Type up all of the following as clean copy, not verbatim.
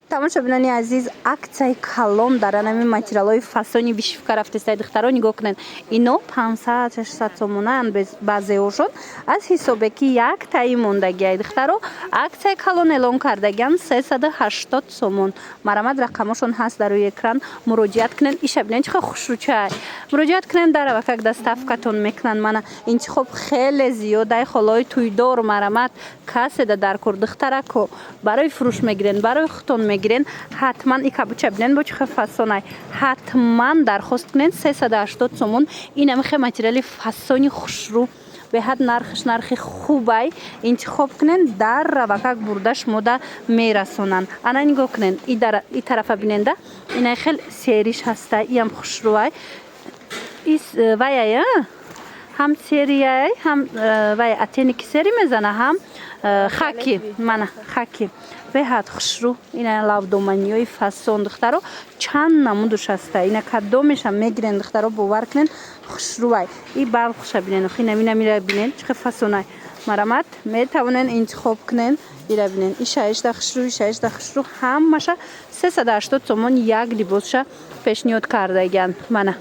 Тамошобинони азиз, аксияи калон дар анами материалҳои фасони вышивка рафтестай. Духтаро, нигоҳ кунед, ино 500, 600 сомонаанд баъзеҳошон, аз ҳисобе ки як таи мондагиай. Духтаро, аксияи калон эълон кардагиан, 380 сомон. Марамад, рақамошон ҳаст дар рӯи экран, муроҷиат кунед. Иша бинед, чӣ хел хушрӯчай. Муроҷиат кунед, дар авакак доставкатон мекунанд. Мана, интихоб хеле зиёдай. Холаҳои тӯйдор, марамад, каседа дар кор, духтарако, барои фурӯш мегирен, барои худтон мегирен, ҳатман. И кабуча бинен, бо чӣ хел фасонай. Ҳатман дархост кунед, 380 сомон. Инами хел материали фасони хушрӯ, беҳад нархш нархи хубай. Интихоб кунен, дар равакак бурда шумода мерасонанд. Ана, нигоҳ кунен, и тарафа биненда, инай хел сериш ҳаста, иам хушрӯай. Ваяй ҳам серияй, ҳам вай оттенки серый мезана, ҳам хаки. Мана, хаки беҳад хушрӯ. Ина лавдоманиҳои фасон, духтаро, чанд намудуш ҳаста. Ина кадомеша мегирен, духтаро, бовар кунен, хушрӯай. И балхуша бинен, ина мира бинен, чӣ хел фасонай. Марамат, метавонен интихоб кунен. Ира бинен, ишаишда хушрӯ, ишаишда хушрӯ. Ҳамаша 380 сомон як либосша пешниҳод кардагиан. Мана,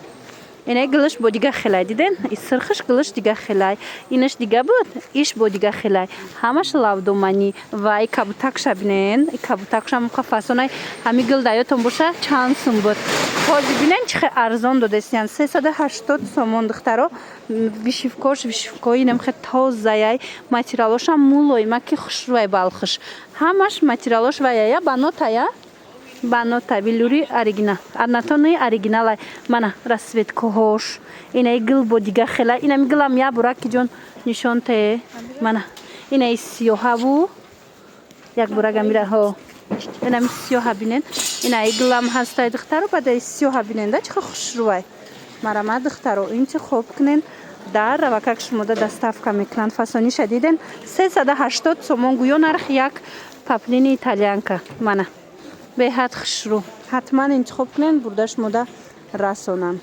инаи гилиш бо дига хелай, диден, и сирхиш гилиш дига хелай, инаш дига буд, иш бо дига хелай. Ҳамаш лавдоманӣ. Ва и кабутакша бинен, и кабутакша муқа фасонай. Ҳами гил даётон боша, чанд сум буд? Ҳозир бинен, чӣ хел арзон додестиян, 380 сомон. Духтаро, вышивкош, вышивкои намхе тозаяй, материалошам мулоима, ки хушрӯай, балхиш ҳамаш материалош ваяя, банотая, банота, велюри оригинал, однотонный оригиналай. Мана, расцветкаҳош, инаи гил бо дига хела. Инами гилам я бураки ҷон нишон те. Мана, инаи сиёҳаву як бурага мира. Ҳо, инами сиёҳа бинен, инаи гилам ҳастай, духтаро. Бадаи сиёҳа биненда, чӣ хел хушрӯвай. Марама, духтаро, интихоб кунен, дар равакак шумода доставка мекунанд. Фасониша диден, 380 сомон, гӯё нарх як паплини итальянка. Мана, беҳад хушрӯ. Ҳатман интихоб кунен, бурда шумода расонанд.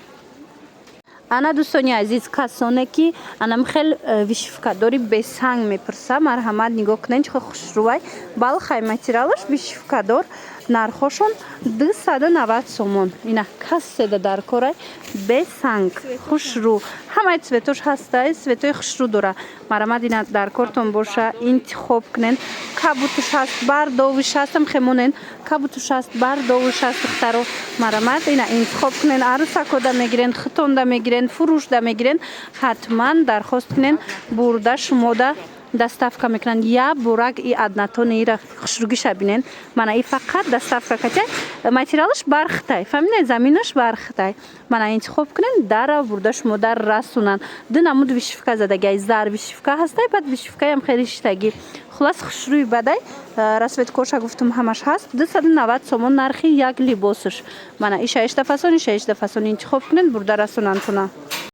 Ана, дӯстони азиз, касоне ки анам хел вышивкадори бесанг мепурса, марҳамат, нигоҳ кунен, чӣ хел хушрӯвай. Балхай материалаш, вышивкадор, нархошон 290 сомон. Ина, каседа дар корай, бесанг, хушрӯ, ҳамаи цветош ҳастай, цветои хушрӯ дора. Марамад, ина дар кортон боша, интихоб кунен. Кабутуш ҳаст, бардовиш ҳастам, хемонен, кабутуш ҳаст, бардовиш ҳаст. Духтаро, марамад, ина интихоб кунен. Арӯсакода мегирен, хитонда мегирен, фурӯшда мегирен, ҳатман дархост кунен, бурда шумода доставка мекунанд. Я бурак и однотонный ира хушругиша бинен. Мана, и фақат доставка качай, материалаш бархтай, фаҳмидед, заминаш бархтай. Мана, интихоб кунен, дара бурда шумода расонанд. Ду намуд вышивка задагиай, зар вышивка ҳастай, баъд вышивкаям хеле шиштагӣ. Хулас, хушрӯи бадай, расцветкоша гуфтум, ҳамаш ҳаст. 290 сомон нархи як либосаш. Мана, ишаишда фасон, ишаишда фасон, интихоб кунен, бурда расонанд туна.